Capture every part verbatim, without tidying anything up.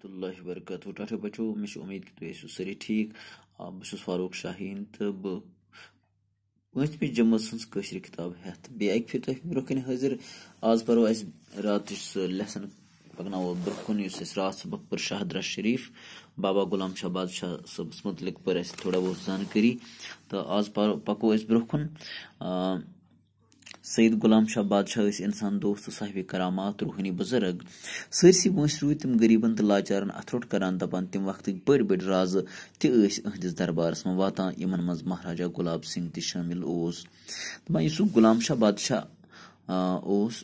اللہ وبرکاتہ۔ ٹاٹھے بچو، مےٚ چھِ اُمید کہِ تُہۍ ٲسِو سٲری ٹھیٖک۔ آ، بہٕ چھُس فاروق شاہیٖن تہٕ بہٕ پٲنٛژمہِ جمٲژ ہٕنٛز کٲشرِ کِتاب ہٮ۪تھ بیٚیہِ اَکہِ پھِرِ تۄہہِ برٛونٛہہ کَنہِ حٲضِر۔ آز پَرو اَسہِ راتٕچ سُہ lesson، پَکناوو برٛونٛہہ کُن یُس اَسہِ راتھ سبق پوٚر شاہ درس شریٖف۔ بابا غلام شاہ بادشاہ صٲبَس مُتعلِق پٔر اَسہِ تھوڑا بہت زانکٲری۔ تہٕ آز پَرو، پَکو أسۍ برٛونٛہہ کُن۔ آ، سید غلام شاہ بادشاہ ٲسۍ اِنسان دوست تہٕ صاحبِ کرامات روحٲنی بُزرگ۔ سٲرسٕے وٲنٛسہِ روٗدۍ تِم غریٖبن تہٕ لاچارن اَتھٕ روٚٹ کران، دَپان تِم وقتٕکۍ بٔڑۍ بٔڑۍ رازٕ تہِ ٲسۍ أہٕنٛدِس دربارس منٛز واتان، یِمن منٛز مہاراجا گۄلاب سنگھ تہِ شٲمِل اوس۔ دَپان یُس سُہ غلام شاہ بادشاہ، آ، اوس،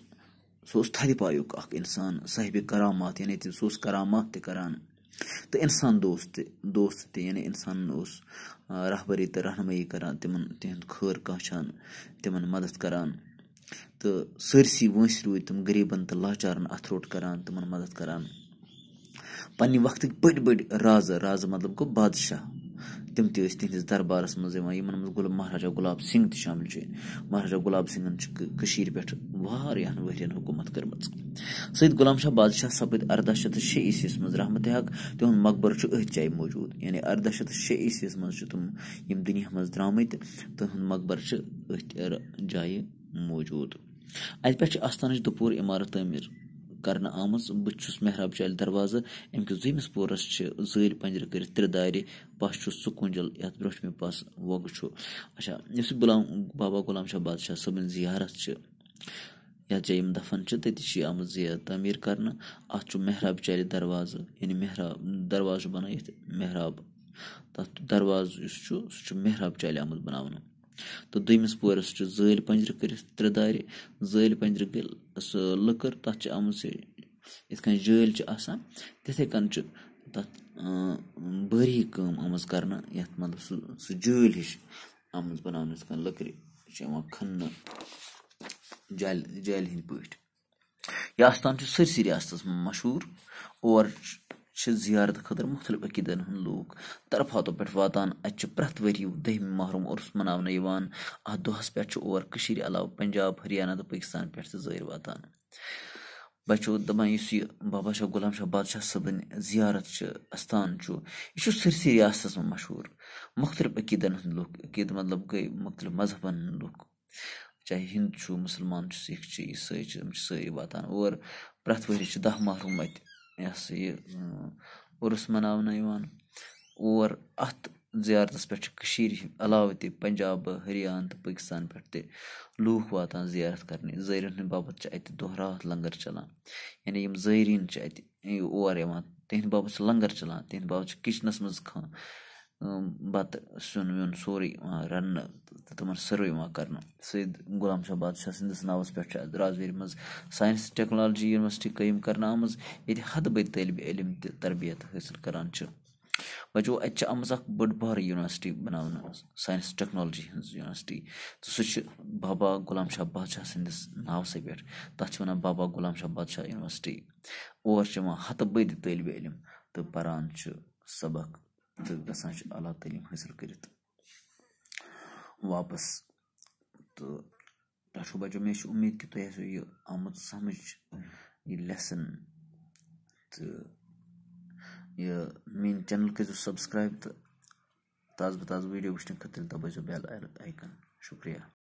سُہ اوس تھدِ پایُک اکھ اِنسان، صاحبِ کرامات، یعنی تہِ سُہ اوس کرامات تہِ کران۔ تہٕ اِنسان دوست تہِ، دوست تہِ، یعنی اِنسانن اوس، آ، رہبری تہٕ رہنمٲیی کران، تِمن، تِہُنٛد خٲر کانٛہہ چھان، تِمن مدد کران۔ تہٕ سٲرسٕے وٲنٛسہِ روٗدۍ تِم غریٖبن تہٕ لاچارن اَتھٕ روٚٹ کران، تِمن مدد کران۔ پننہِ وقتٕکۍ بٔڑۍ بٔڑۍ رازٕ، رازٕ مطلب گوٚو بادشاہ، تِم تہِ ٲسۍ تِہنٛدِس دربارس منٛز یِوان، یِمن منٛز گۄل-، مہاراجا گۄلاب سنگھ تہِ شٲمِل چھُ۔ مہاراجا گۄلاب سنگھن چھُ کٔ-، کٔشیٖرِ پٮ۪ٹھ واریاہن ؤرین حکوٗمت کٔرمٕژ۔ سید غلام شاہ بادشاہ سپٕدۍ ارداہ شیٚتھ تہٕ شےٚ عیسویس منٛز رحمتِ حق۔ تِہُنٛد مقبرٕ چھُ أتھۍ جایہِ موجوٗد، یعنی ارداہ شیٚتھ تہٕ شےٚ عیسویس منٛز چھِ تِم یِم دُنیا منٛز درٛامٕتۍ، تِہُنٛد مقبرٕ چھُ أتھۍ ر-، جایہِ موجوٗد۔ اَتہِ پٮ۪ٹھ چھِ آستانٕچ دُپوٗر عمارت تعمیٖر کرنہٕ آمٕژ۔ بہٕ چھُس محراب چالہِ دروازٕ، اَمہِ کِس دوٚیمِس پورس چھِ زٲلۍ پنجرٕ کٔرِتھ ترٛےٚ دارِ، پَش چھُ سُہ کُنجل یَتھ برٛونٛٹھمہِ پاس وۄگہٕ چھُ۔ اچھا، یُس یہِ غلام، بابا غلام شاہ بادشاہ صٲبٕنۍ زیارت چھِ، یَتھ جایہِ یِم دفن چھِ، تٔتی چھِ یہِ آمٕژ زیارت تعمیٖر کرنہٕ۔ اَتھ چھُ محراب چالہِ دروازٕ، یعنی محراب، دروازٕ چھُ بنٲیِتھ محراب۔ تَتھ دروازٕ یُس چھُ، سُہ چھُ محراب چالہِ آمُت بناونہٕ۔ تہٕ دوٚیمِس پورس چھِ زٲلۍ پنجرٕ کٔرِتھ ترٛےٚ دارِ۔ زٲلۍ پنجرٕ گٔے سُہ لٔکٕر، تَتھ چھِ آمٕژ یہِ، یِتھ کٔنۍ جٲلۍ چھِ آسان، تِتھَے کٔنۍ چھُ تَتھ، اۭں، بٲریٖک کٲم آمٕژ کرنہٕ، یَتھ مطلب سُہ، سُہ جٲلۍ ہِش آمٕژ بناونہٕ، یِتھ کٔنۍ لٔکرِ چھِ یِوان کھننہٕ جالہِ، جالہِ ہِنٛدۍ پٲٹھۍ۔ یہِ آستان چھُ سٲرسٕے ریاستس منٛز مشہوٗر۔ اور چھِ زیارت خٲطرٕ مُختٔلِف عقیٖدن ہٕنٛدۍ لوٗکھ طرفاتو پٮ۪ٹھ واتان۔ اَتہِ چھِ پرٛٮ۪تھ ؤری دٔہمہِ محرم عُرُس مناونہٕ یِوان۔ اَتھ دۄہس پٮ۪ٹھ چھُ اور کٔشیٖرِ علاوٕ پنجاب، ہریانہ تہٕ پٲکِستان پٮ۪ٹھ تہِ زٲیِر واتان۔ بچو، دَپان یُس یہِ بابا شاہ غلام شاہ بادشاہ صٲبٕنۍ زیارت چھِ، اَستان چھُ، یہِ چھُ سٲرسٕے ریاستس منٛز مشہوٗر۔ مُختٔلِف عقیٖدن ہٕنٛدۍ لُکھ، عقیٖدٕ مطلب گٔے مُختٔلِف مذہبن ہٕنٛدۍ لُکھ، چاہے ہِنٛدو چھُ، مُسلمان چھُ، سِکھ چھِ، عیٖسٲے چھِ، یِم چھِ سٲری واتان اور۔ پرٛٮ۪تھ ؤری چھِ دَہ محرم اَتہِ، یہِ ہسا یہِ، اۭں، عُرُس مَناونہٕ یِوان۔ اور اَتھ زیارتَس پٮ۪ٹھ چھِ کٔشیٖرِ علاوٕ تہِ پنجاب، ہریانہٕ تہٕ پٲکِستان پٮ۪ٹھ تہِ لوٗکھ واتان زیارت کَرنہِ۔ زٲیرَن ہٕنٛدِ باپَتھ چھِ اَتہِ دۄہ راتھ لنگر چَلان۔ یعنی یِم زٲیریٖن چھِ اَتہِ اور یِوان، تِہِنٛدِ باپَتھ چھِ لنگر چَلان، تِہِنٛدِ باپَتھ چھِ کِچنَس منٛز کھاں-، اۭں، بَتہٕ سیُن ویُن سورُے یِوان رَننہٕ تہٕ تِمَن سٔرٕو یِوان کَرنہٕ۔ سید غلام شاہ بادشاہ سٕنٛدِس ناوَس پٮ۪ٹھ چھِ اَتھ رازویرِ منٛز ساینس ٹیکنالوجی یونیورسٹی قٲیِم کرنہٕ آمٕژ، ییٚتہِ حدٕ بٔدۍ طٲلبہِ علم تہِ تربیت حٲصِل کران چھِ۔ وۄنۍ چھُ اَتہِ چھِ آمٕژ اکھ بٔڑ بار یونیورسٹی بناونہٕ، ساینس ٹیکنالوجی ہٕنٛز یونیورسٹی، تہٕ سُہ چھُ بابا غلام شاہ بادشاہ سٕنٛدِس ناوسٕے پٮ۪ٹھ۔ تَتھ چھِ وَنان بابا غلام شاہ بادشاہ یونیورسٹی۔ اور چھِ یِوان ہَتہٕ بٔدۍ طٲلبہِ علم تہٕ پران چھِ سبق تہٕ گژھان چھِ اعلیٰ تعلیٖم حٲصِل کٔرِتھ واپس۔ تہٕ ٹاٹھو بچو، مےٚ چھِ اُمید کہِ تۄہہِ آسیو یہِ آمُت سمجھ، یہِ lesson۔ تہٕ یہِ میٛٲنۍ channel کٔرۍزیو subscribe تہٕ تازٕ بہٕ تازٕ video وٕچھنہٕ خٲطرٕ دبٲیزیو bell icon۔ شُکریہ۔